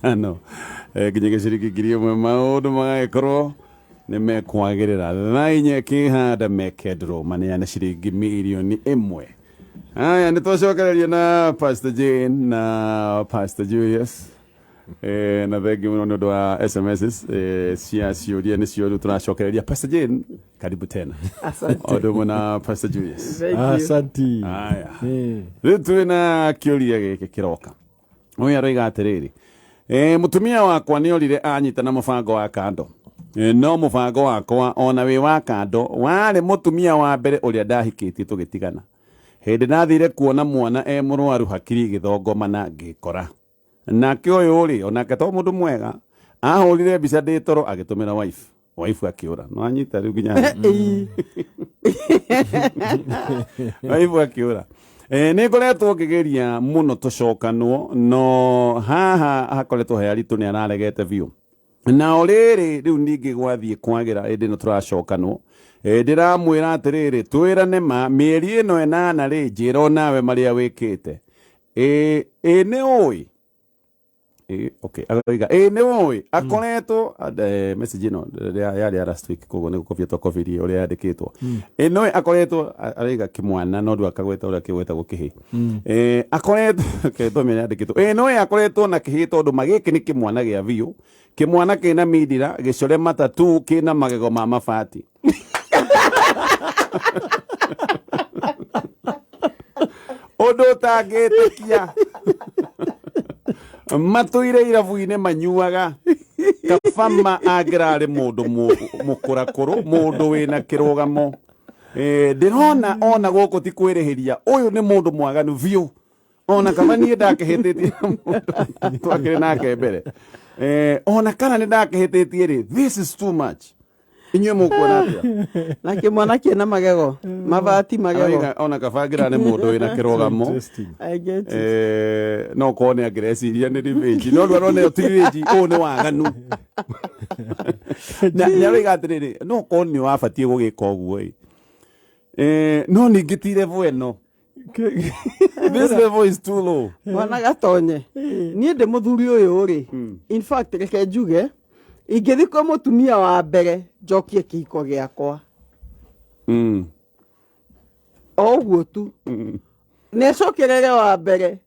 Ithano nginyagia ciringi 1000, maũndũ magagĩkorwo nĩ mekwagĩrĩra. Thaa 4 kĩhanda mekendrwo maneane ciringi 1 mirioni. Haya, nĩ twacokereria na Pastor Jane na Pastor Julius. Na thengi mũno nĩ ũndũ wa SMSs cia ciũria nĩcio rĩu tũracokereria. Pastor Jane, karibu tena. Asante. O ũndũ ũmwe na Pastor Julius. Thank you. Asanti. Haya, rĩu twĩ na kĩũria gĩkĩ kĩroka. Ũyũ aroiga atĩrĩrĩ, mũtumia wakwa nĩ orire anyita na mũbango wa kando. No mũbango wakwa ona wĩ wa kando warĩ mũtumia wa mbere ũrĩa ndahikĩtie tũgĩtigana. Hĩndĩ ndathire kuona mwana e mũrwaru, hakiri igĩthongomana, ngĩkora nake ũyũ rĩ, onake to mũndũ mwega, ahũrire mbica ndĩ toro agĩtũmĩra wife. Wife akĩũra. No anyita rĩu nginya wife akĩũra. Nĩ ngoretwo ngĩgeria mũno tũcokanwo, no haha hakoretwo he aritũ, nĩ araregete biũ. Na o rĩrĩ rĩu ningĩ gwathiĩ kwagĩra, ĩndĩ ĩno tũracokanwo. Ndĩramwĩra atĩrĩrĩ, twĩrane ma mĩeri ĩno 8 rĩ, njĩra onawe marĩa wĩkĩte. Ĩ nĩ ũĩ. Okay, aroiga ĩ nĩ ũĩ akoretwo message ĩno yarĩ ya last week, koguo nĩ gũkobia twakobirie ũrĩa yandĩkĩtwo. Ĩ nĩ ũĩ akoretwo, aroiga kĩmwana, no ndũ akagweta ũrĩa kĩgwetagwo kĩhĩ. Akoretwo, okay, thome ũrĩa yandĩkĩtwo. Ĩ nĩ ũĩ akoretwo na kĩhĩ, tondũ ma gĩkĩ nĩ kĩmwana gĩa biũ, kĩmwana kĩna mindira gĩcore matatu, kĩna magego ma mabati. Ũndũ ũtangĩtĩkia, matũire irabu-inĩ manyuaga. Kabama angĩrarĩ mũndũ mũkũrakũrũ, mũndũ wĩna kĩrũgamo. Ndĩrona ona gũkũ ti kwĩrĩhĩria, ũyũ nĩ mũndũ mwaganu biũ. Ona kaba niĩ ndakĩhĩtĩtie na mũndũ twakĩrĩ nake mbere. Ona kana nĩ ndakĩhĩtĩtie rĩ, this is too much. Inyuĩ mũkuona atĩa? Na kĩmwana kĩna magego mabati magego. Aroiga ona kaba angĩra nĩ mũndũ wĩna kĩrũgamo. Interesting. I get it. No korwo nĩ angĩreciria nĩ revenge, no rĩu arona ĩyo ti revenge, ũyũ nĩ waganu. Na nĩ aroiga atĩrĩrĩ, no korwo nĩ wabatiĩ gũgĩka ũguo ĩ. No ningĩ ti level ĩno. This level is too low. Mwana gatonye, niĩ ndĩ mũthuri ũyũ rĩ, in fact reke njuge, ingĩthiĩ kwĩ mũtumia wa mbere njokie kĩhiko gĩakwa o ũguo tu, nĩ acokerere wa mbere,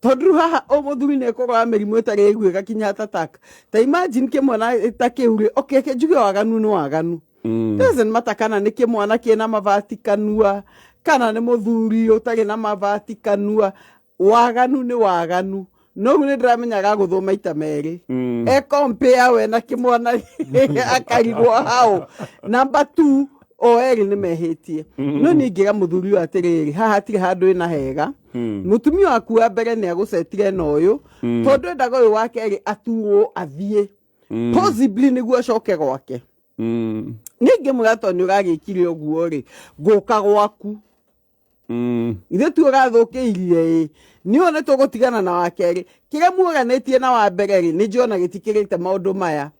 tondũ rĩu haha ũ mũthuri nĩ ekũrwara mĩrimũ ĩtarĩ ĩguĩka kinya heart attack. Ta imagine kĩmwana ta kĩu rĩ, okay, reke njuge waganu nĩ waganu. Doesn't matter kana nĩ kĩmwana kĩna mabati kanua kana nĩ mũthuri ũtarĩ na mabati kanua, waganu nĩ waganu. No rĩu nĩ ndĩramenya agagũthwo maita merĩ. E compare we na kĩmwana, akarigwo hau. Number two, o erĩ nĩ mehĩtie. No niĩ ingĩra mũthuri ũyũ atĩrĩrĩ, haha hatirĩ handũ ĩna hega. Mũtumia waku wa mbere nĩ agũcetire na ũyũ, tondũ endaga ũyũ wa kerĩ atuo athiĩ, possibly nĩguo acoke gwake. Niĩ ingĩmwĩra tondũ nĩ ũragĩkire ũguo rĩ, ngũka gwaku. Ithuĩ tu ũrathũkĩirie ĩ, nĩ ũyũ nĩ tũgũtigana na wa kerĩ. Kĩrĩa muoranĩtie na wa mbere rĩ, nĩ njona gĩtikĩrĩte maũndũ maya.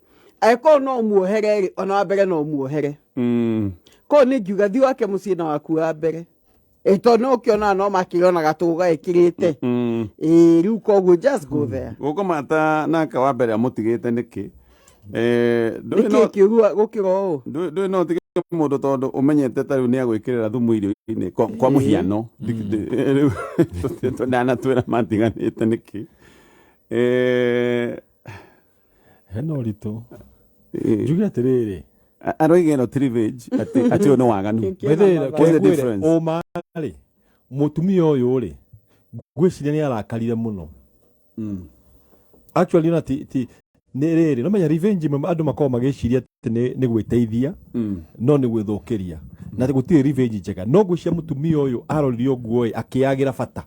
Angĩkorwo no muohere rĩ, ona wa mbere no muohere. Koguo nĩ ngiuga thiĩ wake mũciĩ na waku wa mbere. Ĩ tondũ nĩ ũkĩonaga no makĩonaga tũgũgaĩkĩrĩte. Ĩ rĩu koguo just go there. Gũkũmata nake wa mbere amũtigĩte nĩkĩ? Ndũĩ Nĩkĩ kĩũru gũkĩra ũũ? Ndũĩ no ũtige mũndũ tondũ ũmenyete ta rĩu nĩ agwĩkĩrĩra thumu irio-inĩ, kwa mũhiano. Rĩu ndanatwĩra matiganĩte nĩkĩ. Hena ũritũ. Njuge atĩrĩrĩ. Aroiga ĩno ti revenge, atĩ ũyũ nĩ waganu. Kĩ- By the way, What's the ngwĩre, difference? ũma rĩ, mũtumia ũyũ rĩ, ngwĩciria nĩ arakarire mũno. Actually ona ti nĩ rĩrĩ, no menya revenge imwe andũ makoragwo magĩciria atĩ nĩ gwĩteithia, no nĩ gwĩthũkĩria, na gũtirĩ revenge njega. No ngwĩciria mũtumia ũyũ arorire ũguo ĩ, akĩagĩra bata,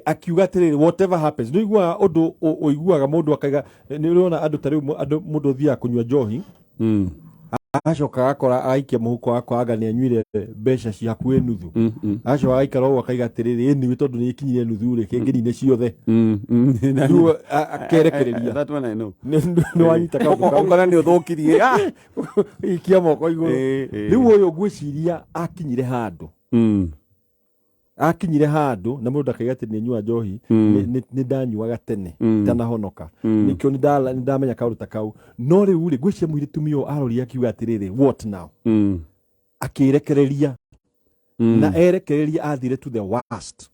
akiuga atĩrĩrĩ, whatever happens. Nĩ ũiguaga ũndũ ũiguaga mũndũ akaiga, nĩ ũrona andũ ta rĩu andũ mũndũ ũthiaga kũnyua njohi, agacoka agakora agaikia mũhuko wakwa, anga nĩ anyuire mbeca cia hakuhĩ nuthu, agacoka agaikara ũguo akaiga atĩrĩrĩ, anyway, tondũ nĩ ikinyire nuthu rĩ, kĩngĩnine ciothe. Rĩu akerekereria. That one I know. Nĩ wanyita kaũndũ kau. Ũkona nĩ ũthũkirie. Ikia moko igũrũ. Ĩ, ĩ. Rĩu ũyũ ngwĩciria akinyire handũ. Akinyire handũ na mũndũ ndakaiga atĩ nĩ nyua njohi. Nĩ ndanyuaga tene itanahonoka, nĩkĩo nĩ ndamenya kaũndũ ta kau. No rĩu rĩ, ngwĩciria mũirĩtu ũyũ aroria akiuga atĩrĩrĩ, what now? Akĩrekereria na erekereria athire to the worst.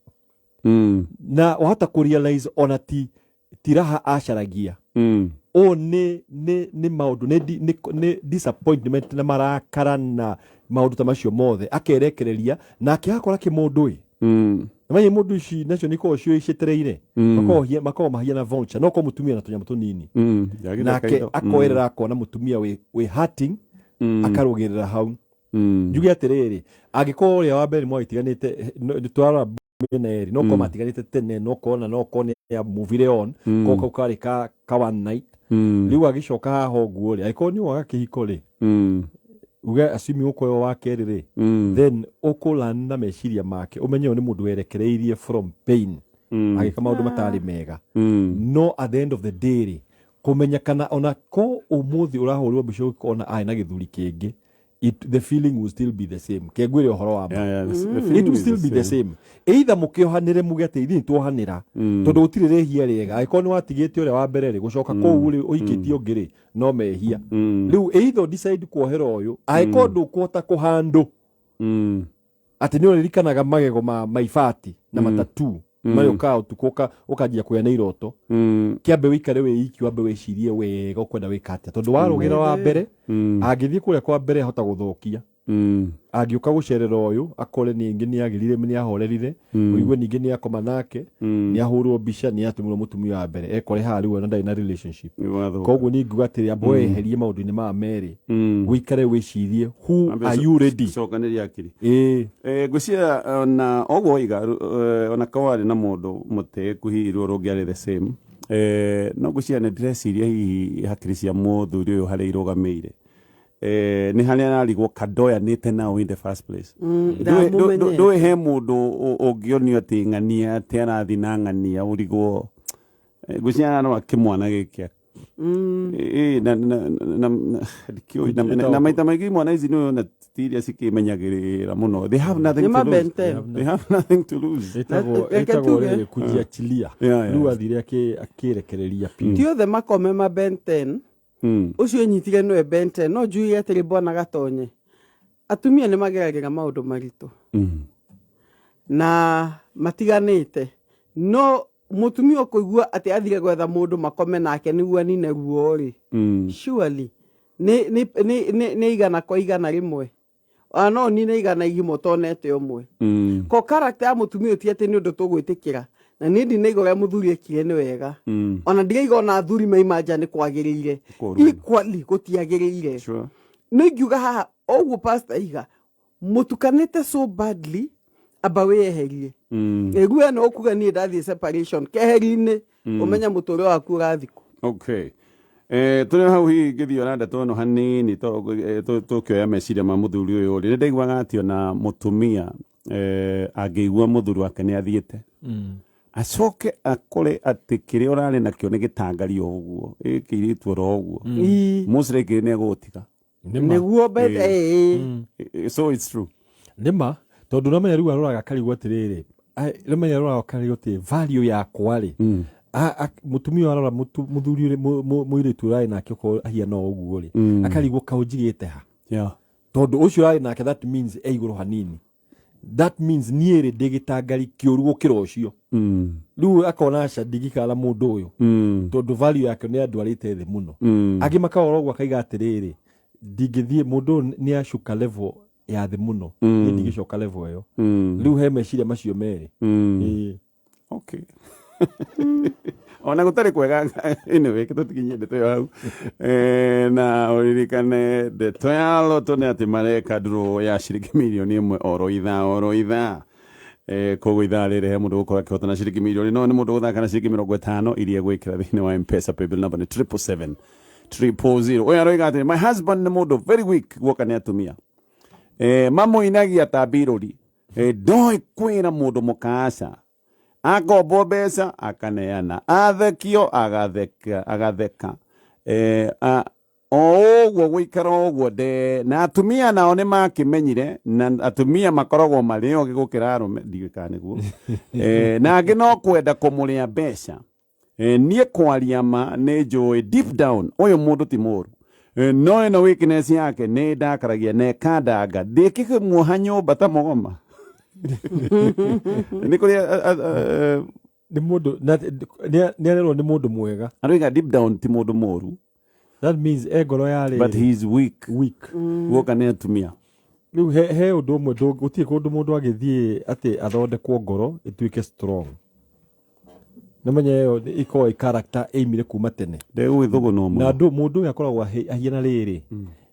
Na wahota kũ realize ona ti raha acaragia. Ũũ nĩ maũndũ nĩ disappointment na marakara na maũndũ ta macio mothe, akerekereria na akĩhakora kĩmũndũ ĩ. Manye mũndũ ici nacio nĩ ikoragwo ciũĩ cietereire. Makoragwo mahiana vulture, no korwo mũtumia na tũnyamũ tũnini. Yagĩrĩire nake kaitho. Akoerera akona mũtumia wĩ hurting, akarũgĩrĩra hau. Njuge atĩrĩrĩ, angĩkorwo ũrĩa wa mbere nĩ mwagĩtiganĩte, nĩ twarora mĩena ĩrĩ, no korwo matiganĩte tene, no korwo na no korwo nĩ movire on, korwo kau karĩ ka one night. Rĩu agĩcoka haha ũguo rĩ, angĩkorwo nĩ waga kĩhiko rĩ, uge assume ũkorwo wa kerĩ rĩ, then ũkũlan na meciria make, ũmenye ũyũ nĩ mũndũ werekereirie from pain, agĩka maũndũ matarĩ mega. No at the end of the day rĩ, kũmenya kana ona ko ũmũthĩ ũrahũrwo mbica ũkona arĩ na gĩthuri kĩngĩ, the feeling will still be the same. Kengwĩre ũhoro wa ma. Yeah, the It feeling will is still be the same, either mũkĩohanĩre muge atĩ ithuĩ nĩtuohanĩra, tondũ gũtirĩ rĩhia rĩega. Angĩkorwo nĩ watigĩte ũrĩa wa mbere rĩ, gũcoka kũu rĩ ũikĩtie ũngĩ rĩ, no mehia. Rĩu either decide kuohera ũyũ, angĩkorwo ndũkũhota kũhandũ atĩ nĩ ũririkanaga magego ma maibati na matatu marĩa ũkaga ũtukũ ũkanjia kũgĩa na iroto, kĩambe wĩikare wĩ iki, wambe wĩcirie wega ũkwenda wĩka atĩa, tondũ warũgĩra wa mbere, angĩthiĩ kũrĩa kwa mbere ahota gũthũkia. Angĩũka gũcerera ũyũ, akore ningĩ nĩ agĩrire, nĩ ahorerire, ũigue ningĩ nĩ akoma nake, nĩ ahũrwo mbica, nĩ atũmĩrwo mũtumia wa mbere, ekore haha rĩu ona ndarĩ na relationship. Nĩgwathuka. Koguo niĩ nguga atĩrĩ, amba weherie maũndũ-inĩ maya merĩ, ũikare wĩcirie, who are you ready? Cokanĩria akiri. Ĩĩ. Ngwĩciria ona ũguo waiga, ona korwo arĩ na mũndũ mũtĩĩku, hihi ruo rũngĩarĩ the same. No ngwĩciria nĩ ndĩreciria hihi hakiri cia mũthuri ũyũ harĩa irũgamĩire, nĩ harĩa ararigwo kandoyanĩte nao in the first place. Ndamũmenyete. Ndũĩ he mũndũ ũngĩonio atĩ ng'ania atĩ arathiĩ na ng'ania ũrigwo. Ngwĩciria no akĩmwana gĩkĩ. Ĩĩ, na ndikĩũĩ, na maita maingĩ imwana ici nĩũyona ti iria cikĩmenyagĩrĩra mũno. They have nothing Nĩ to lose. mabente. They have nothing to lose. Ĩtagwo Reke ĩtagwo tuge. rĩrĩ kujiachilia. Rĩu athire akĩrekereria biũ. Ti othe makome ma Ben 10. Ũcio nyitire nĩwe Ben 10. No njuge atĩrĩ, bwana Gatonye, atumia nĩ mageragĩra maũndũ maritũ na matiganĩte, no mũtumia ũkũigua atĩ athire gwetha mũndũ makome nake nĩguo anine ruo rĩ, surely nĩ 100%, ona no nine 100 igima ũtonete ũmwe. Ko character ya mũtumia ũyũ ti atĩ nĩ ũndũ tũgwĩtĩkĩra, na niĩ ndinaiga ũrĩa mũthuri ekire nĩ wega, ona ndiraiga ona athuri maima nja nĩ kwagĩrĩire. Kũũru. Equally gũtiagĩrĩire. No ingiuga haha ũguo pastor iga mũtukanĩte so badly, amba wĩyeherie. Ĩgu ĩno ũkuga niĩ ndathiĩ separation keheri-inĩ, ũmenye mũtũrĩre waku ũrathikwo. Okay. Tũrĩ hau, hihi ngĩthiĩ ona ndeto ĩno hanini, tũkĩoya meciria ma mũthuri ũyũ rĩ, nĩ ndaiguaga atĩ ona mũtumia angĩigua mũthuri wake nĩ athiĩte, acoke akore atĩ kĩrĩa ũrarĩ nakĩo nĩ gĩtangari o ũguo, ĩkĩirĩtu oro ũguo, most likely nĩ egũgũtiga. Nĩma. Nĩguo bethe ĩĩ. So it's true. Nĩma, tondũ namenya rĩu aroraga karigwo atĩrĩrĩ, namenya aroraga karigwo atĩ value yakwa rĩ, mũtumia ũyũ arora mũthuri ũrĩ mũirĩtu ũrarĩ nake, okorwo ahiana o ũguo rĩ, akarigwo kaũ njigĩte ha, tondũ ũcio ũrarĩ nake, that means e igũrũ hanini, that means niĩ rĩ ndĩ gĩtangari kĩũru gũkĩra ũcio. Rĩu akona aca, ndingĩikara na mũndũ ũyũ, tondũ value yake nĩ andwarĩte thĩ mũno. Angĩ makarora ũguo akaiga atĩrĩrĩ, ndingĩthiĩ, mũndũ ũyũ nĩ acuka level ya thĩ mũno, niĩ ndingĩcoka level ĩyo. Rĩu he meciria macio merĩ. Ĩĩ. Okay, ona gũtarĩ kwega, anyway tũtikinyie ndeto ĩyo hau. Na ũririkane ndeto ya loto nĩ atĩ mareka draw ya ciringi 1 mirioni oro ithaa oro ithaa. Koguo ithaa rĩrĩ he mũndũ gũkorwo akĩhotana ciringi mirioni, no nĩ mũndũ gũthaka na ciringi 50 iria gwĩkĩra thĩinĩ wa Mpesa. Paybill number nĩ 777000. Ũyũ aroiga atĩ my husband nĩ mũndũ very weak guoka nĩ atumia, mamũinagia ta mbirũri, ndoĩ kwĩra mũndũ mũkaaca, akombo mbeca akaneana, athekio agatheka agatheka. O ũguo gũikara ũguo nde na atumia nao nĩ makĩmenyire, na atumia makoragwo marĩ ogĩ gũkĩra arũme, ndiũĩ kana nĩguo. Na angĩ no kwenda kũmũrĩa mbeca. Niĩ kwaria ma nĩ njũĩ deep down ũyũ mũndũ ti mũru. No ĩno weakness yake nĩ ndakaragia na ĩkandanga ndĩkĩmuoha nyũmba ta mũgoma. Nĩ kũrĩ Nĩ mũndũ nĩ arerwo nĩ mũndũ mwega. Aroiga deep down ti mũndũ mũru. That means e ngoro yarĩ but he is weak. Weak. Guoka nĩ atumia. Rĩu he ũndũ ũmwe, gũtirĩ kũndũ mũndũ agĩthiĩ atĩ athondekwo ngoro ĩtuĩke strong. Nĩmenya ĩyo ĩkoragwo ĩ character ĩimire kuma tene. Ndegũgĩthũgũnwo Na mũno. andũ mũndũ ũyũ akoragwo ahiana rĩrĩ,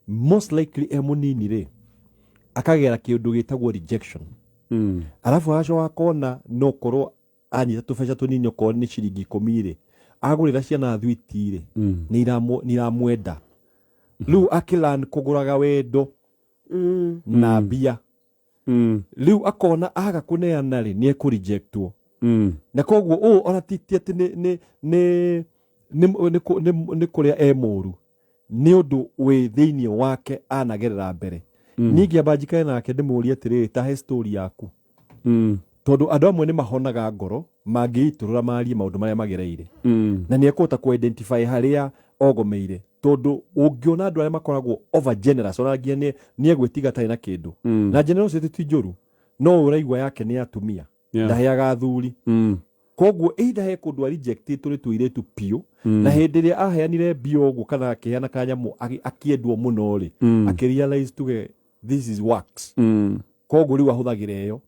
most likely e mũnini rĩ, akagera kĩũndũ gĩtagwo rejection. Arabu agacoka akona no korwo anyita tũbeca tũnini, okorwo nĩ ciringi 10 rĩ, agũrĩra ciana thwiti rĩ, nĩ iramwenda. Rĩu akĩlan kũgũraga wendo na mbia. Rĩu akona aga kũneana rĩ, nĩ ekũrejectwo. Na koguo ũũ ona ti atĩ nĩ kũrĩa e mũru, nĩ ũndũ wĩ thĩinĩ wake anagerera mbere. Niĩ ngĩamba njikare nake ndĩmũrie atĩrĩrĩ, ta he story yaku. Tondũ andũ amwe nĩ mahonaga ngoro mangĩitũrũra marie maũndũ marĩa magereire. Na nĩ ekũhota kũ-identify harĩa ogomeire. Tondũ ũngĩona andũ arĩa makoragwo over generous, ona nginya nĩ egwĩtiga atarĩ na kĩndũ. Na generosity ti njũru, no ũraigua yake nĩ atumia. Ndaheaga athuri. Koguo either he kũndũ arejectĩtwo nĩ tũirĩtu piũ, na hĩndĩ ĩrĩa aheanire mbia ũguo kana akĩheana kanyamũ akĩendwo mũno rĩ, akĩrealize tuge this is works. Koguo rĩu ahũthagĩra ĩyo.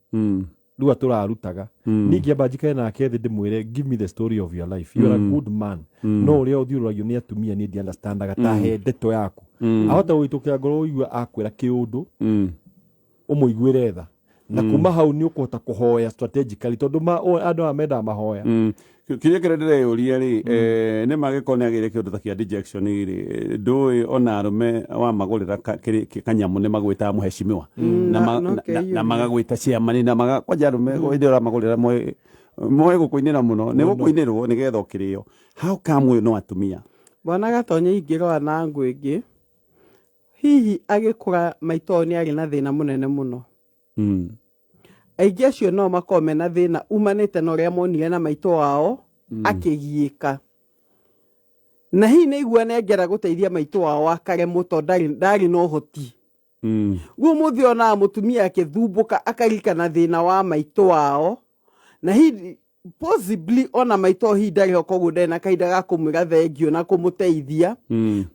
Rĩu atũrarutaga. Niĩ ngĩamba njikare nake thĩ ndĩmwĩre, give me the story of your life. You are a good man. No ũrĩa ũthiũrũragio nĩ atumia niĩ ndi-understandaga, ta he ndeto yaku. Ahota gũitũkĩra ngoro ũigue akwĩra kĩũndũ, ũmũiguĩre tha. Na kuma hau nĩ ũkũhota kũhoya strategically, tondũ andũ aya mendaga mahoya. Kĩrĩa kĩrĩa ndĩreyũria rĩ, nĩ magĩkorwo nĩ agĩire kĩũndũ ta kĩa dejection rĩ, ndũĩ ona arũme wamagũrĩra kanyamũ nĩ magwĩtaga mũheshimiwa. Na No kĩiyũria. Magagwĩta chairman, na kwanja arũme hĩndĩ ĩrĩa ũramagũrĩra moĩ gũkũinĩra mũno, nĩ gũkũinĩrwo nĩgetha ũkĩrĩo. How come ũyũ no atumia? Bwana Gatonye, ingĩrora na ngũ ĩngĩ, hihi agĩkũra maitũ ao nĩ arĩ na thĩna mũnene mũno. Aingĩ acio no makorwo mena thĩna umanĩte na ũrĩa monire na maitũ wao akĩgiĩka, na hihi nĩ aigua nengera gũteithia maitũ wao akaremwo tondũ ndarĩ na ũhoti. Guo mũthĩ onaga mũtumia akĩthumbũka akaririkana thĩna wa maitũ wao, na hihi possibly ona maitũ hihi ndarĩ ho, koguo ndarĩ na kahinda ga kũmwĩra thengio na kũmũteithia.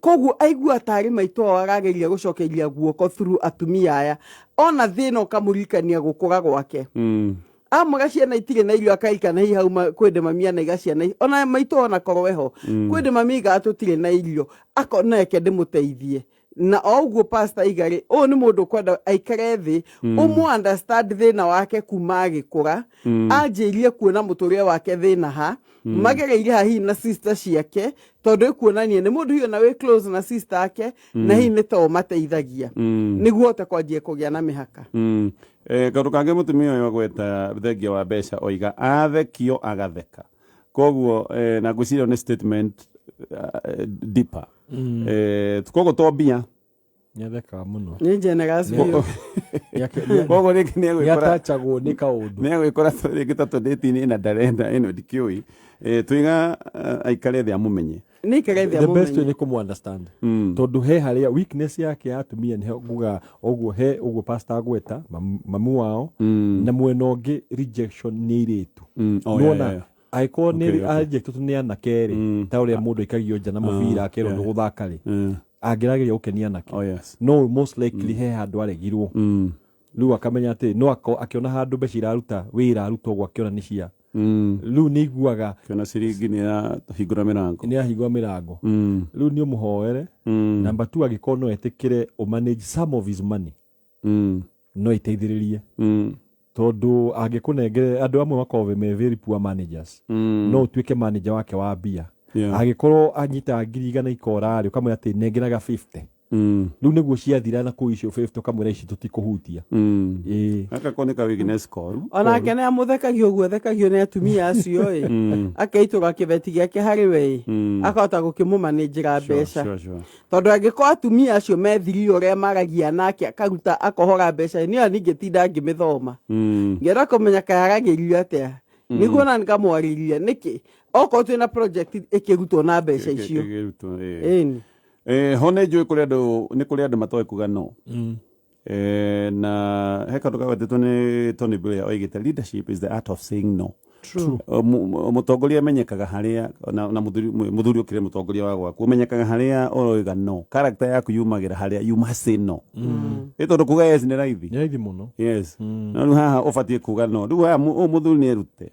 Koguo aigua tarĩ maitũ wao arageria gũcokeria guoko through atumia aya, ona thĩna ũkamũririkania gũkũra gwake. Amwĩra ciana itirĩ na irio, akaririkana hihi hau kwĩ mami anaiga ciana ona maitũ ona korwo eho kwĩ mami aigaga tũtirĩ na irio, akona eke ndĩmũteithie. Na o ũguo pastor aiga rĩ, ũyũ nĩ mũndũ ũkwenda aikare thĩ ũmũ understand thĩna wake kuma agĩkũra, anjĩirie kuona mũtũrĩre wake thĩna ha magereire ha hihi na sister ciake, tondũ ĩkuonania nĩ mũndũ hihi ona wĩ close na sister ake, na hihi nĩ to mateithagia nĩguo hote kwanjia kũgĩa na mĩhaka. Kaũndũ kangĩ mũtumia ũyũ agweta thengia wa mbeca, oiga athekio agatheka, koguo na ngwĩciria nĩ statement deeper. Koguo to mbia. Nĩathekaga mũno. Nĩ generous biũ. Koguo rĩngĩ nĩ egwĩkora Nĩatachagwo nĩ kaũndũ. Nĩ egwĩkora rĩngĩ ta tũndĩti-inĩ na ndarenda ĩno ndikĩũĩ. Tuiga aikare thĩ amũmenye. Nĩ ikare thĩ The best way amũmenye. nĩ kũmũ understand, tondũ he harĩa weakness yake ya atumia nĩho nguga ũguo, he ũguo pastor agweta mamu wao, na mwena ũngĩ rejection nĩ airĩtu. Oh, Nĩwona, angĩkorwo nĩ arejectwo nĩ anake rĩ, ta ũrĩa mũndũ aikagio nja na mũbira akerwo ndũgũthaka rĩ, angĩrageria gũkenia anake, no most likely he handũ aregirwo. Rĩu akamenya atĩ no akĩona handũ mbeca iraruta wĩra aruta ũguo, akĩona nĩ cia rĩu nĩ iguaga Kĩona ciringi nĩ ĩrahingũra mĩrango. Nĩ ahingũra mĩrango. Rĩu nĩ ũmũhoere. Number two, angĩkorwo no etĩkĩre ũmanage some of his money, no iteithĩrĩrie, tondũ angĩkũnengere, andũ amwe makoragwo me very poor managers, no ũtuĩke manager wake wa mbia. Angĩkorwo anyitaga 100,000 ikora rĩ, ũkamwĩra atĩ nengeraga 50. Rĩu nĩguo ciathira na kũu icio 50 ũkamwĩra ici tũtikũhutia. Ĩĩ. Gaka ko nĩ ka weakness koru. Onake nĩ amũthekagio ũguo athekagio nĩ atumia acio ĩ, akeitũra kĩbeti gĩake harĩ we ĩ, akahota gũkĩmũmanĩnjĩra mbeca. Sure. Tondũ angĩkorwo atumia acio methirie ũrĩa maragia nake akaruta akohora mbeca, niyo ningĩtinda ngĩmĩthoma ngĩenda kũmenya kayaragĩrio atĩa nĩguo na nĩkamwarĩria nĩkĩ okorwo twĩna project ĩkĩrutwo na mbeca icio. Ĩkĩrutwo, ĩĩ. Ĩni. Ho nĩ njũĩ kũrĩ andũ, nĩ kũrĩ andũ matoĩ kuga no. Na he kaũndũ kagwetetwo nĩ Tony Blair, oigĩte leadership is the art of saying no. True. Mũtongoria amenyekaga harĩa na mũthuri ũkĩrĩ mũtongoria wa gwaku, ũmenyekaga harĩa ũroiga no. Character yaku yumagĩra harĩa you must say no. Ĩ tondũ kuga yes nĩ raithi. Nĩ raithi mũno. Yes. No rĩu haha ũbatiĩ kuga no. Rĩu haha ũyũ mũthuri nĩ erute.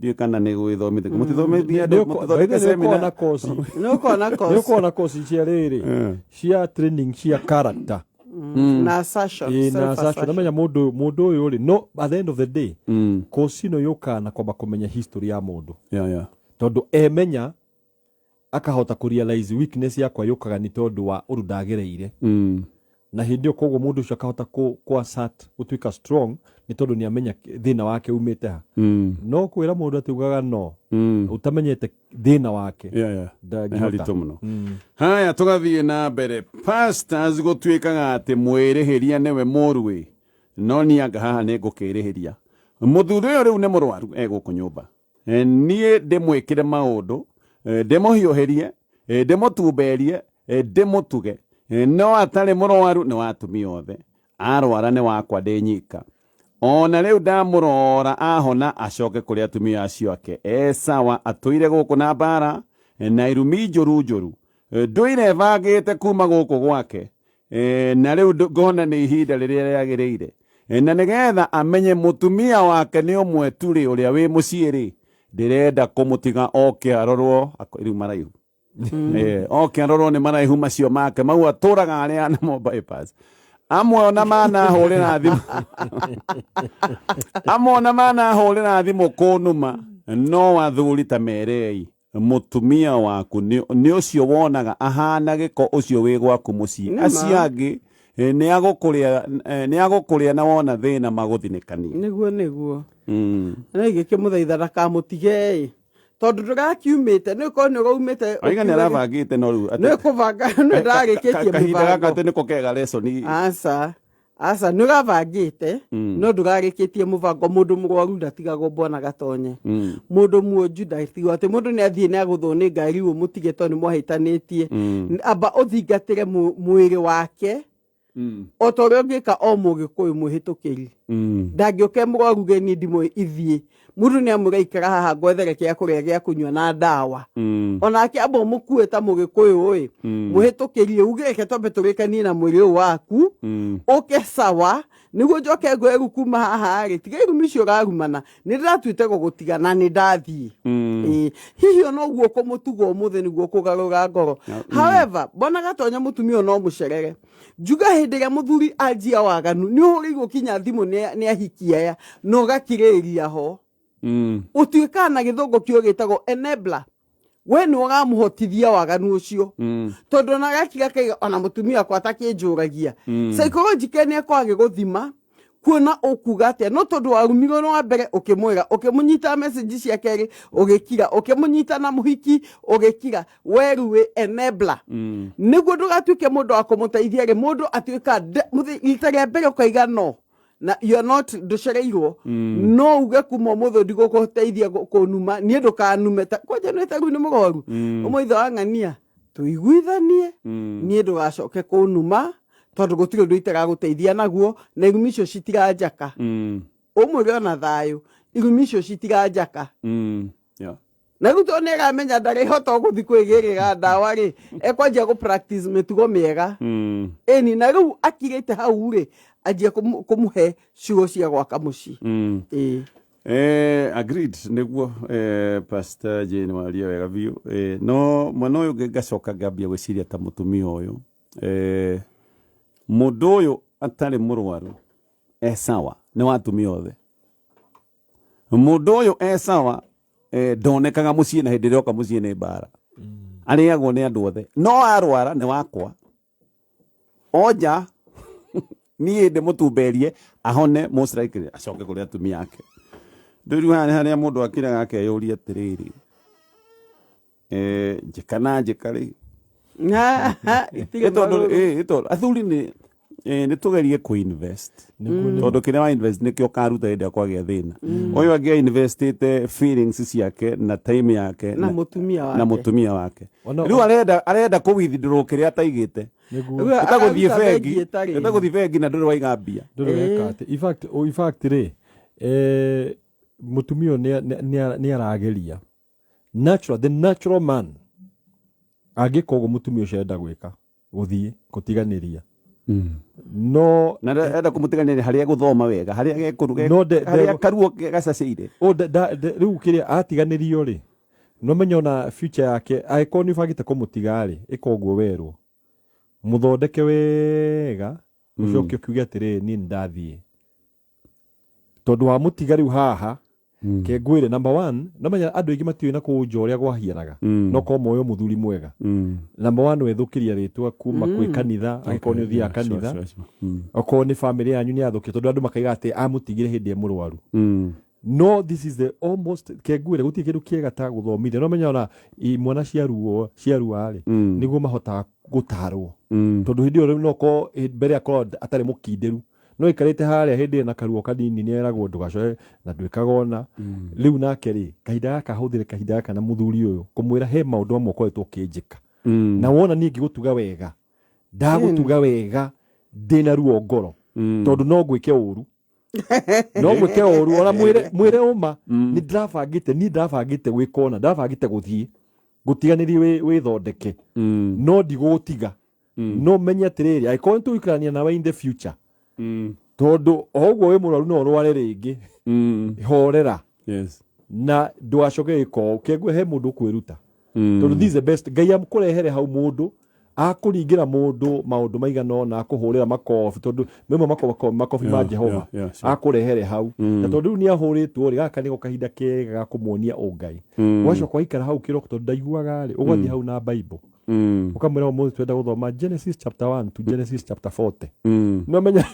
Ndiũĩ kana nĩ gwĩthomithia. Mũtithomithia andũ, mũtithondeke Nĩ seminar. ũkona koci. Nĩ ũkona Nĩ course. ũkona koci cia rĩrĩ, cia training cia character. Na assertion, Ĩĩ, na self assertion. assertion. Namenya mũndũ ũyũ rĩ, no at the end of the day koci ĩno yũkaga na kwamba kũmenya history ya mũndũ. Tondũ emenya akahota kũ realize weakness yakwa yũkaga nĩ tondũ wa ũndũ ndagereire. Na hĩndĩ ĩyo koguo mũndũ ũcio akahota kũ assert gũtuĩka strong nĩ tondũ nĩ amenya thĩna wake umĩte ha. No kwĩra mũndũ atĩ ugaga no ũtamenyete thĩna wake ndangĩhota. Nĩ haritũ mũno. Haya, tũgathiĩ na mbere. Pastors gũtuĩkaga atĩ mwĩrĩhĩria nĩwe mũruĩ, no niĩ anga haha nĩ ngũkĩrĩhĩria. Mũthuri ũyũ rĩu nĩ mũrwaru e gũkũ nyũmba. Niĩ ndĩmwĩkĩre maũndũ, ndĩmũhiũhĩrie, ndĩmũtumberie, ndĩmũtuge. No atarĩ mũrwaru nĩ wa atumia othe. Arwara nĩ wakwa ndĩ nyika. Ona rĩu ndamũrora ahona acoke kũrĩ atumia acio ake. E sawa, atũire gũkũ na mbara na irumi njũru njũru. Ndũire bangĩte kuma gũkũ gwake. Na rĩu ngona nĩ ihinda rĩrĩa rĩagĩrĩire. Na nĩgetha amenye mũtumia wake nĩ ũmwe tu rĩ, ũrĩa wĩ mũciĩ rĩ, ndĩrenda kũmũtiga oke arorwo, rĩu maraihu. Oke arorwo nĩ maraihu macio make mau atũraga arĩa namo bypass. Amwe ona manahũrĩra thimũ. Amwe ona manahũrĩra thimũ kũnuma, no athuri ta merei mũtumia waku nĩ ũcio wonaga ahana gĩko ũcio wĩ gwaku mũciĩ. Nĩ ma. Acio angĩ, nĩ agũkũrĩa na wona thĩna magũthinĩkanie. Nĩguo, nĩguo. Na igĩkĩmũthaitha ndakamũtige ĩ, tondũ ndũrakiumĩte, nĩ ũkorwo nĩ ũraumĩte. Oiga nĩ arabangĩte no rĩu Nĩ kũbanga, nĩ ndarĩkĩtie kahinda gaka mũbango. atĩ nĩko kega lesson. Aca, aca, nĩ ũrabangĩte no ndũrarĩkĩtie mũbango. Mũndũ mũrwaru ndatigagwo bwana gatonye. Mũndũ muonju ndatigwo atĩ mũndũ nĩ athiĩ nĩ agũthwo nĩ ngari ũmũtige tondũ nĩ mwahĩtanĩtie. Amba ũthingatĩre mwĩrĩ wake o ta ũrĩa ũngĩka o mũgĩkũyũ mwĩhĩtũkĩri. Ndangĩũke mũrwaru geni ndimũ ithiĩ mũndũ nĩ amũraikara haha ngwethere kĩa kũrĩa gĩa kũnyua na ndawa. Onake amba ũmũkue ta mũgĩkũyũ ĩ mwĩhĩtũkĩrie, uge reke twambe tũrĩkanie na mwĩrĩ ũyũ waku ũke sawa nĩguo njoke ngoe rĩu kuma haha rĩ, tiga irumi icio ũrarumana, nĩ ndĩratuĩte gũgũtiga na nĩ ndathiĩ. Ĩĩ, hihi ona ũguo kũmũtuga ũmũthĩ nĩguo kũgarũra ngoro. However, mbona gatonya mũtumia ũyũ no mũcerere. Njuga hĩndĩ ĩrĩa mũthuri anjia waganu nĩ ũhũrĩirwo kinya thimũ nĩ ahiki aya na ũgakirĩrĩria ho. Ũtuĩkaga na gĩthũngũ kĩo gĩtagwo enabler. We nĩ ũramũhotithia waganu ũcio. Tondũ ona agakira akaiga ona mũtumia wakwa atakĩnjũragia. Psychologically nĩ akoragwo agĩgũthima kuona ũkuga atĩa, no tondũ warumirwo nĩ wa mbere ũkĩmwĩra, ũkĩmũnyita message cia kerĩ ũgĩkira, ũkĩmũnyita na mũhiki ũgĩkira, we rĩu wĩ enabler. Nĩguo ndũgatuĩke mũndũ wa kũmũteithia rĩ, mũndũ atuĩka rita rĩa mbere ũkaiga no, na you are not, ndũcereirwo. No uge kuma ũmũthĩ ndigũkũteithia kũnuma, niĩ ndũkanume ta kwanja nĩ ta rĩu nĩ mũrwaru. Ũmũitho wa ng'ania tũiguithanie, niĩ ndũgacoke kũnuma tondũ gũtirĩ ũndũ itaragũteithia naguo, na irumi icio citiranjaka. Ũmwĩre ona thayũ, irumi icio citiranjaka. Na rĩu tondũ nĩ aramenya ndarĩhota gũthiĩ kwĩgĩrĩra ndawa rĩ, ekwanjia gũ practice mĩtugo mĩega. Ĩni, na rĩu akirĩte hau rĩ, anjie kũmũhe ciugo cia gwaka mũciĩ. Ĩĩ. Agreed, nĩguo, Pastor Jane waria wega biũ. No mwena ũyũ ũngĩ ngacoka ngambia gwĩciria ta mũtumia ũyũ. Mũndũ ũyũ atarĩ mũrwaru e sawa nĩ wa atumia othe. Mũndũ ũyũ e sawa, ndonekaga mũciĩ na hĩndĩ ĩrĩa oka mũciĩ nĩ mbara. Arĩagwo nĩ andũ othe. No arwara nĩ wakwa. Oja niĩ ndĩmũtumberie ahone, most likely acoke kũrĩ atumia ake. Rĩu haha nĩ harĩa mũndũ akiraga akeyũria atĩrĩrĩ, njĩka na njĩka rĩ. Itirĩ Ĩ tondũ marũrũ. ĩ tondũ athuri nĩ nĩ tũgerie kũ-invest, Nĩguo. tondũ kĩrĩa wa invest nĩkĩo ũkaruta hĩndĩ ĩrĩa kwagĩa thĩna. Ũyũ angĩ investĩte feelings ciake na time yake na mũtumia wake. Na mũtumia wake. Rĩu arenda kũ withdraw kĩrĩa ataigĩte. Nĩguo. Rĩu Ĩtagũthiĩ akaruta bengi, bengi ĩtarĩ. ĩtagũthiĩ bengi na ndũrĩ waiga mbia. Ndũrĩ weka atĩ in fact rĩ, mũtumia ũyũ nĩ arageria natural, the natural man angĩka ũguo mũtumia ũcio arenda gwĩka, gũthiĩ kũtiganĩria, no Na enda kũmũtiganĩria harĩa gũthoma wega, harĩa gekũruga, No harĩa karuo gacacĩire. O, rĩu kĩrĩa atiganĩrio rĩ, no menye ona future yake, angĩkorwo nĩ ũbangĩte kũmũtiga rĩ, ĩka ũguo werwo, mũthondeke wega, ũcoke ũkiuge atĩrĩrĩ, niĩ nĩ ndathiĩ, tondũ wamũtiga rĩu haha ke ngwĩre, number one, no menya andũ aingĩ matiũĩ na kũu nja ũrĩa kwahianaga, no korwo moĩ mũthuri mwega. Number one, wethũkĩria rĩtwa kuma kwĩ kanitha, angĩkorwo nĩ ũthiaga kanitha, okorwo nĩ family yanyu nĩ yathũkia, tondũ andũ makaiga atĩ amũtigire hĩndĩ e mũrwaru. No this is the almost, kengwĩre, gũtirĩ kĩndũ kĩega ta gũthomithia. No menya ona imwana ciaruo ciarua rĩ, nĩguo mahotaga gũtarwo, tondũ hĩndĩ ĩyo rĩu no korwo mbere akorwo atarĩ mũkindĩru, no ikarĩte harĩa hĩndĩ ĩyo na karuo kanini, nĩ eragwo ndũgacoe na ndwĩkaga ona rĩu. Nake rĩ, kahinda gaka ahũthĩre kahinda gaka na mũthuri ũyũ kũmwĩra he maũndũ amwe ũkoretwo ũkĩnjĩka, na wona niĩ ngĩgũtuga wega, ndagũtuga wega ndĩna ruo ngoro, tondũ no ngwĩke ũru, no ngwĩke ũru. Ona mwĩre, mwĩre ũma, nĩ ndĩrabangĩte, niĩ ndĩrabangĩte gwĩka ũna, ndĩrabangĩte gũthiĩ gũtiganĩria, wĩthondeke, no ndigũgũtiga. No menye atĩrĩrĩ, angĩkorwo nĩ tũgũikarania nawe in the future, tondũ o ũguo wĩ mũrwaru no ũrware rĩngĩ, horera na ndũgacoke gĩko kĩngue he mũndũ ũkwĩruta, tondũ this is the best Ngai amũkũrehere hau, mũndũ akũringĩra mũndũ maũndũ maigana ũna, akũhũrĩra makobi, tondũ memwe makobi ma Jehova akũrehere hau. Na tondũ rĩu nĩ ahũrĩtwo rĩ, gaka nĩko kahinda kega ga kũmuonia ũngai. Ũgacoka waikara hau kĩroko, tondũ ndaiguaga rĩ, ũgathiĩ hau na Bible, ũkamwĩra ũmũthĩ twenda gũthoma Genesis chapter 1 to Genesis chapter 40. No menya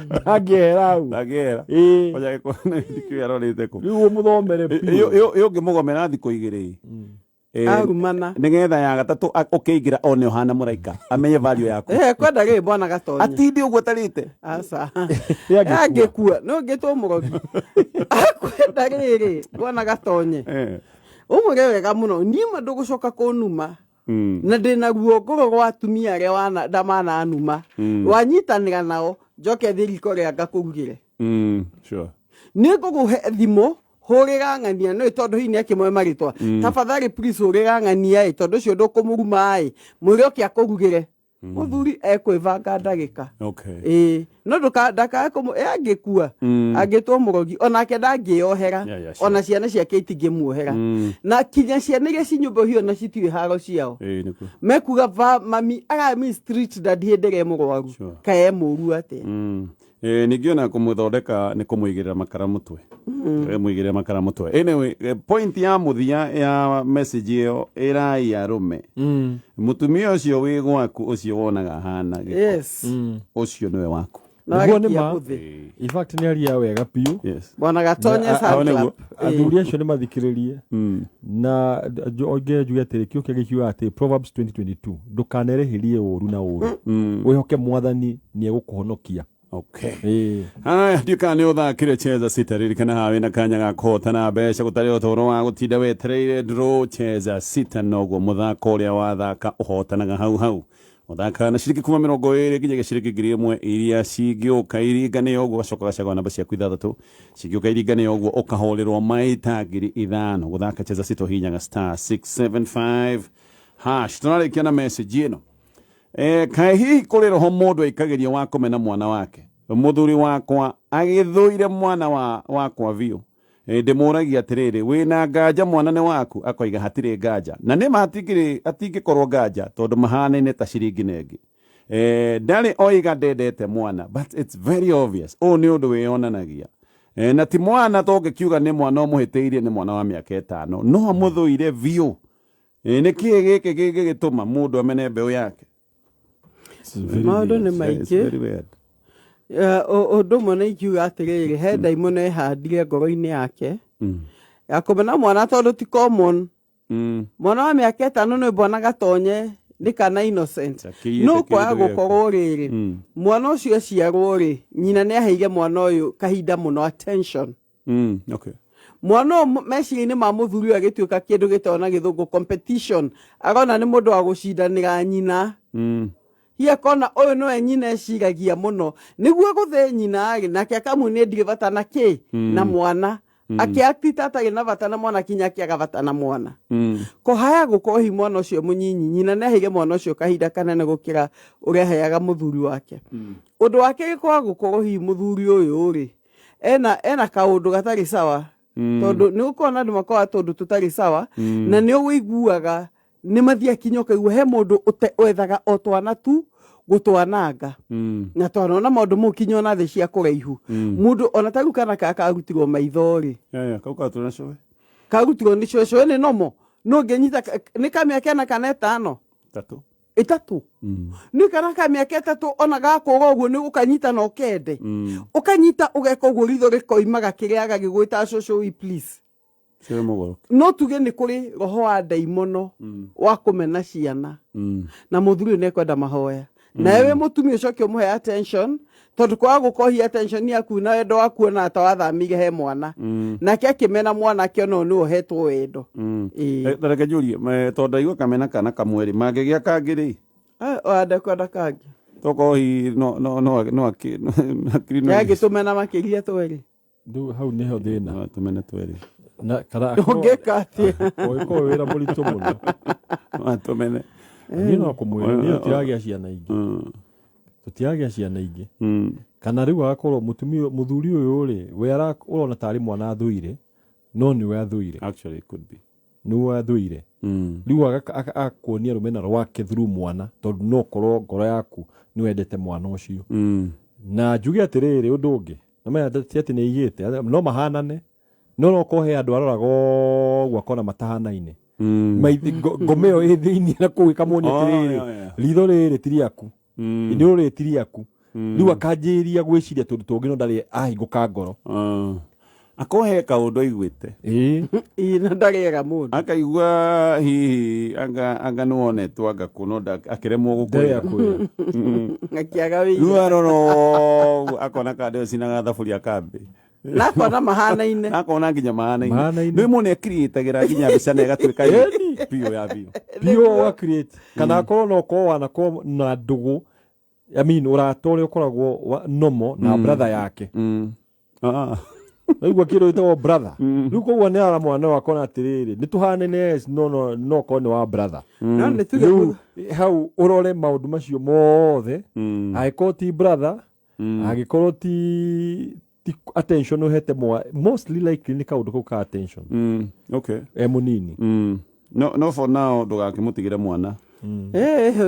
ndangĩehera hau. Ndangĩehera. Ĩĩ. Oja gĩkĩo arorĩte kũ. Rĩu ũmũthomere biũ. Ĩ ũngĩmũgomera thikũ 2, Arumana. Nĩgetha ya gatatũ ũkĩingĩra one ũhana mũraika, amenye value yaku. Kwenda rĩ, bwana gatonye. Atinde ũguo atarĩte. Aca. Ĩ angĩkua? Angĩkua no ngĩtwo mũrogi. Akwenda rĩrĩ, bwana gatonye, ũmwĩre wega mũno, niĩ ma ndũgũcoka kũnuma, na ndĩna ruo ngoro rwa atumia arĩa ndamananuma, wanyitanĩra nao, njoke thiĩ riko rĩa ngakũrugĩre. Nĩ ngũkũhe thimũ, hũrĩra ng'ania, no tondũ hihi nĩ akĩmoe marĩtwa, tafadhali please hũrĩra ng'ania ĩ, tondũ ũcio ndũkũmũruma ĩ, mwĩre oke akũrugĩre. Mũthuri ekwĩbanga ndagĩka. Ĩĩ, no ndakae kũmũ ĩ, angĩkua angĩtwo mũrogi, onake ndangĩyohera. Ona ciana ciake itingĩmuohera, na kinya ciana iria ci nyũmba hiyo na citiũĩ haro ciao. Ĩĩ, nĩkuo. Mekuga va mami ara mistreat dadi hĩndĩ ĩrĩa e mũrwaru. Kae mũru atĩa? Ningĩ ona kũmũthondeka nĩ kũmũigĩrĩra makara mũtwe. Mũigĩrĩra makara mũtwe. Anyway, point ya mũthia ya message ĩyo, ĩrai arũme, mũtumia ũcio wĩ gwaku, ũcio wonaga ahana gĩko, ũcio nĩwe waku. No Nĩguo nĩ arĩkia ma. gũthĩ. In fact nĩ aria wega biũ. Bwana gatonye. Hau nĩguo. Athuri acio nĩ mathikĩrĩrie, na ongere njuge atĩrĩ, kĩo kĩngĩ kiugaga atĩ Proverbs 2022, ndũkanerĩhĩrie ũru na ũru, wĩhoke Mwathani nĩ egũkũhonokia. Ĩĩ. Haya, ndiũ kana nĩ ũthakire Cheza Sita. Ririkana hawe na kanya ga kũhotana mbeca gũtarĩ ũtũũro wa gũtinda wetereire draw. Cheza Sita noguo mũthako ũrĩa wathaka ũhotanaga hau hau. Ũthakaga na ciringi kuma 20 nginyagia ciringi 1000 iria cingĩũka iringane ũguo, ũgacoka ũgacagũra namba ciaku ithathatũ cingĩũka iringane ũguo, ũkahũrĩrwo maita 5000. Gũthaka Cheza Sita ũhihinyaga *675#. Tũrarĩkia na message ĩno. Kaĩ hihi kũrĩ roho mũndũ aikagĩrio wa kũmena mwana wake? Mũthuri wakwa agĩthũire mwana wakwa biũ. Ndĩmũragia atĩrĩrĩ, wĩna nganja mwana nĩ waku? Akoiga hatirĩ nganja, na nĩma hatingĩkorwo nganja, tondũ mahanaine ta ciringi na ĩngĩ. Ndarĩ oiga ndendete mwana, but it's very obvious ũũ nĩ ũndũ wĩyonanagia. Na ti mwana tũngĩkiuga nĩ mwana ũmũhĩtĩirie, nĩ mwana wa mĩaka 5, no amũthũire biũ. Nĩ kĩĩ gĩkĩ kĩngĩgĩtũma mũndũ amene mbeũ yake? It's very Maũndũ weird. nĩ It's maingĩ. very weird. Ũndũ ũmwe nĩ ingiuga atĩrĩrĩ, he ndaimono ĩhandire ngoro-inĩ yake ya kũmena mwana tondũ ti common. Mwana wa mĩaka 5 nĩ mbona gatonye nĩ kana innocent. Akĩiyĩte No kwaga kĩndũ gĩake. gũkorwo rĩrĩ, mwana ũcio aciarwo rĩ, nyina nĩ aheire mwana ũyũ kahinda mũno attention. Okay. Mwana ũyũ meciria-inĩ ma mũthuri ũyũ agĩtuĩka kĩndũ gĩtagwo na gĩthũngũ competition, arona nĩ mũndũ wa gũcindanĩra nyina. Hihi akona ũyũ nĩwe nyina eciragia mũno nĩguo gũthĩ nyina rĩ, nake akamuonia ndirĩ bata na kĩ na mwana, akĩakti ta atarĩ na bata na mwana kinya akĩaga bata na mwana. Kũhaya gũkorwo hihi mwana ũcio mũnyinyi nyina nĩ aheire mwana ũcio kahinda kanene gũkĩra ũrĩa aheaga mũthuri wake. Ũndũ wa kerĩ, kwaga gũkorwo hihi mũthuri ũyũ rĩ ena kaũndũ gatarĩ sawa, tondũ nĩ gũkorwo na andũ makoragwo tũndũ tũtarĩ sawa, na nĩ ũiguaga nĩ mathiĩ kinya ũkaigua he mũndũ wethaga o twana tu gũtwananga, na twanona maũndũ mau kinya ona thĩ cia kũraihu, mũndũ ona ta rĩu kana kaya karutirwo maitho rĩ, Yeah, kau katũra coe. Karutirwo nĩ cũcũ nĩ nomo no ngĩnyita nĩ ka mĩaka 4 kana 5. 3. 3 nĩ kana ka mĩaka 3 ona gakũra ũguo nĩ ũkanyita na ũkende, ũkanyita ũgeka ũguo ritho rĩkoimaga kĩrĩa gagĩgwĩta cũcũ please. Cũe mũgũrũ. No tuge nĩ kũrĩ roho wa ndaimono wa kũmena ciana, na mũthuri ũyũ nĩekwenda mahoya, nawe wĩ mũtumia ũcoke ũmũhe attention, tondũ kwaga gũkohia attention yaku na wendo waku ona ta wathamire he mwana, nake akĩmena mwana akĩona ũyũ nĩwe ũhetwo wendo. Ĩĩ. Ta reke njũrie, tondũ ndaigua kamena kana kamwe rĩ, mangĩgĩa kangĩ rĩ? Ndekwenda kangĩ. Tokorwo hihi no no no no akiri no Yangĩtũmena makĩria twerĩ. Rĩu hau nĩho thĩna. No atũmene twerĩ. Na kana Ũngĩka atĩa? Ũngĩkorwo wĩra mũritũ mũno. No atũmene. Niĩ no kũmwĩra, niĩ tũtiragĩa ciana ingĩ. Tũtiragĩa ciana ingĩ. Kana rĩu agakorwo mũtumia mũthuri ũyũ rĩ, we ũrona tarĩ mwana athũire, no nĩwe athũire. Actually it could be. Nĩwe athũire. Rĩu agakuonia rũmena rwake through mwana, tondũ no ũkorwo ngoro yaku nĩ wendete mwana ũcio. Na njuge atĩrĩrĩ ũndũ ũngĩ, na maya ti atĩ nĩ aigĩte, no mahanane, no no ũkorwo he andũ aroraga ũguo akona matahanaine. Ngoma ĩyo ĩ thĩinĩ na kũu ĩkamuonia atĩrĩrĩ, ritho rĩrĩ ti rĩaku, iniũrũ rĩrĩ ti rĩaku. Rĩu akanjĩrĩria gwĩciria tũndũ tũngĩ no ndarĩ ahingũka ngoro. Akorwo he kaũndũ aiguĩte. Ĩĩ, na ndarĩaga mũndũ. Akaigua hihi anga nĩwonetwo anga kũ, no akĩremwo gũkwĩra. Ndarĩ akwĩra. Akĩaga wĩira. Rĩu arora ũguo akona kandĩ ĩyo cinaga thaburia kambĩ. Na akona mahanaine. Na akona nginya mahanaine. Mahanaine. Rĩu mũndũ nĩakiriĩtagĩra nginya mbica na ĩgatuĩka biũ ya biũ. Biũ wa create. Kana akorwo no ũkorwo wanakorwo na ndũgũ, I mean, ũrata ũrĩa ũkoragwo wa nomo na brother yake. Naigua kĩndũ gĩtagwo brother. Rĩu koguo nĩ ara mwana ũyũ akona atĩrĩrĩ, nĩ tũhanene, yes, no, no, no korwo nĩ wa brother. No nĩ tuge Rĩu hau ũrore maũndũ macio mothe, angĩkorwo ti brother, angĩkorwo ti attention ũhete mwa, mostly likely nĩ kaũndũ kau ka attention. Okay. E mũnini. No, for now ndũgakĩmũtigĩre mwana.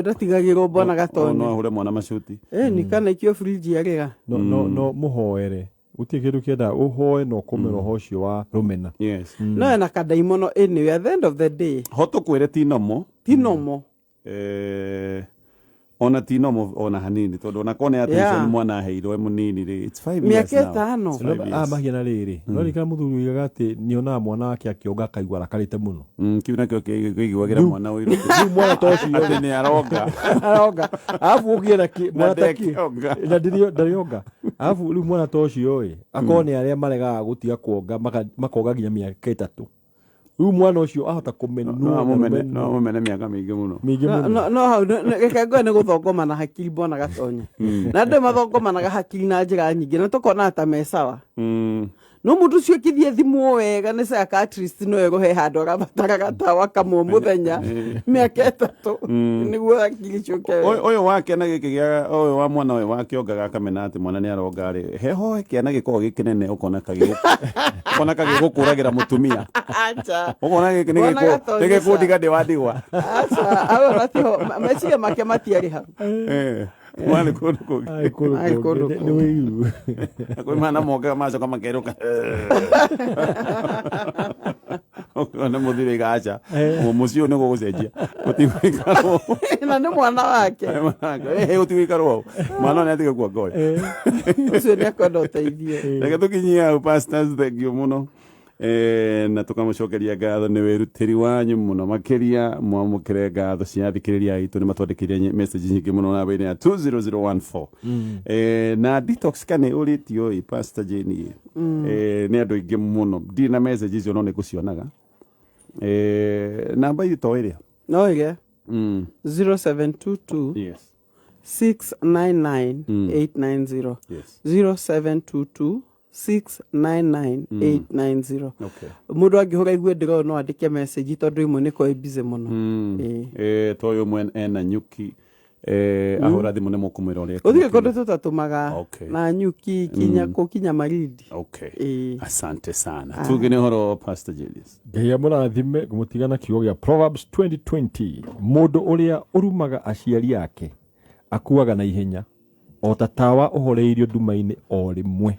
Ndatigagĩrwo mbona gatonye. No ahũre mwana macuti. Nĩ kana ikio fridge arĩga. No, no, no mũhoere. Gũtirĩ kĩndũ kĩendaga ũhoe na ũkũme roho ũcio wa rũmena. Yes. No ena kadaimono anyway at the end of the day. Ho tũkwĩre ti nomo. Ti nomo. Ona ti nomo ona hanini tondũ ona kone attention mwana aheirwo e mũnini rĩ, it's 5 years Mĩaka now. 5. It's 5 years. Mahiana rĩrĩ. No rĩkana mũthuri oigaga atĩ nĩonaga mwana wake akĩonga akaigua arakarĩte mũno. Kĩu nakĩo kĩiguagĩra mwana ũiru. Rĩu mwana ta ũcio Atĩ nĩ aronga. Aronga. Arabu ũgĩe na kĩ, mwana ta kĩ. ndekĩonga. Na ndarĩonga. Arabu rĩu mwana ta ũcio ĩ, akorwo nĩ arĩa maregaga gũtiga kuonga, makonga nginya mĩaka 3. Rĩu mwana ũcio ahota kũmenwo No na rũmena. amũmene mĩaka mĩingĩ mũno. Mĩingĩ mũno. No hau, reke ngoe nĩ gũthongomana hakiri mbona gatonya. Na andũ mathongomanaga hakiri na njĩra nyingĩ na tũkona ta me sawa. No mũndũ ũcio ũkĩthiĩ thimwo wega nĩ psychiatrist no egũhe handũ arabataraga tawa kamwe mũthenya mĩaka 3 nĩguo hakiri ciũke wega. Ũyũ wa kĩana gĩkĩ gĩa, ũyũ wa mwana ũyũ wa kĩongaga akamena atĩ mwana nĩ aronga rĩ, heho kĩana gĩkoragwo gĩ kĩnene ũkona ũkona kagĩgũkũragĩra mũtumia. Acha. Ũkona gĩkĩ nĩ Mwana gatonya nĩ gĩkũndiga ndĩ wa ndigwa. Acha, hau ona tiho, meciria make matiarĩ hau. Mwana kũndũ kũngĩ. Ai, kũndũ Ai, kũndũ kũngĩ. Nĩ kũngĩ. wĩiru. Kwĩ mana mokaga macoka makerũka. Ona mũthuri igaca mũciĩ ũyũ nĩguo gũcenjia gũtigũikarwo. Na nĩ mwana wake. Gũtigũikarwo hau, mwana nĩ atige kuanga ũyũ. Ũcio nĩ akwenda ũteithio. Reke tũkinyie hau. Pastors, thank you mũno. Na tũkamũcokeria ngatho nĩ wĩrutĩri wanyu mũno makĩria. Mwamũkĩre ngatho cia athikĩrĩria aitũ, nĩ matwandĩkĩire message nyingĩ mũno namba-inĩ ya 20014. Na detox kana ũrĩtio ĩ Pastor Jane, nĩ andũ aingĩ mũno, ndirĩ na message icio no nĩ ngũcionaga. Namba itũ ĩrĩa No ĩrĩa 0722 699 890. 0722 699 890. Mũndũ angĩhũra igue ndĩro no andĩke message tondũ imwe nĩ kwa busy mũno. Ĩĩ. To ũyũ mwe ena nyuki, ahũra thimũ nĩ mũkũmwĩra ũrĩa. Gũtirĩ kũndũ tũtatũmaga. Na nyuki kinya kũ kinya Marindi. Ĩĩ. Asante sana. Tuge nĩ ũhoro, Pastor Julius. Ngai amũrathime. Ngũmũtiga na kiugo gĩa Proverbs 2020: mũndũ ũrĩa ũrumaga aciari ake akuaga na ihenya o ta tawa ũhoreirio nduma-inĩ o rĩmwe.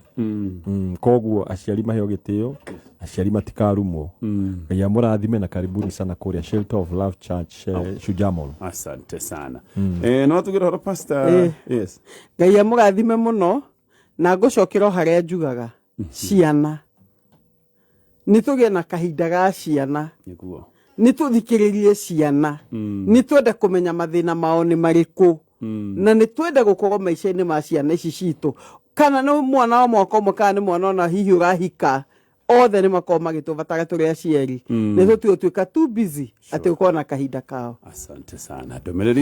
Koguo aciari maheo gĩtĩo, aciari matikarumwo. Ngai amũrathime na karibuni sana kũrĩa Shelter of Love Church, Shujaa Mall. Asante sana. No tugire ũhoro, Pastor. Yes. Ngai amũrathime mũno, na ngũcokera o harĩa njugaga ciana nĩ tũgĩe na kahinda ga ciana. Nĩ tũthikĩrĩrie ciana, nĩ twende kũmenya mathĩna mao nĩ marĩkũ, na nĩ twende gũkorwo maica-inĩ ma ciana ici citũ, kana nĩ mwana wa mwaka ũmwe, kana nĩ mwana ona hihi ũrahika, othe nĩ makorwo magĩtũbatara tũrĩ aciari. Nĩ tũtige gũtuĩka too busy atĩ gũkorwo na kahinda kao. Asante sana, ndũmĩrĩri.